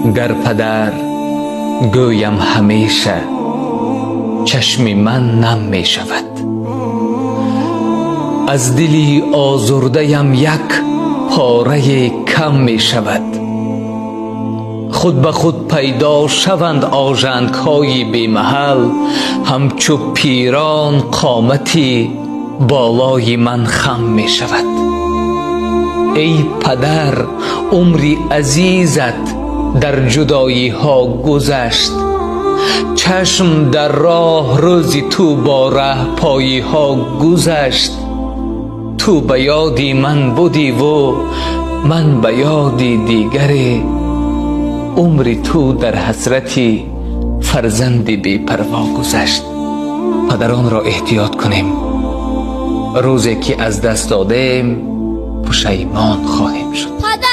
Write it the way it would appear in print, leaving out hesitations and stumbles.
Гар падар гӯям, ҳамеша чашми ман нам мешавад. Аз дили озурдаям як порае кам мешавад. Худ ба худ пайдо шаванд ожангҳои бемаҳал, ҳамчу пирон қомати болои ман хам мешавад. Эй падар, умри азизат дар ҷудоиҳо гузашт, чашм дар роҳ рӯзи ту бо раҳпоиҳо гузашт. Ту ба ёди ман будиву ман ба ёди дигаре, умри ту дар ҳасрати фарзанди бепарво гузашт. Падаронро эҳтиёт кунем. Рӯзе ки аз даст додем, пушаймон хоҳем шуд. Падар.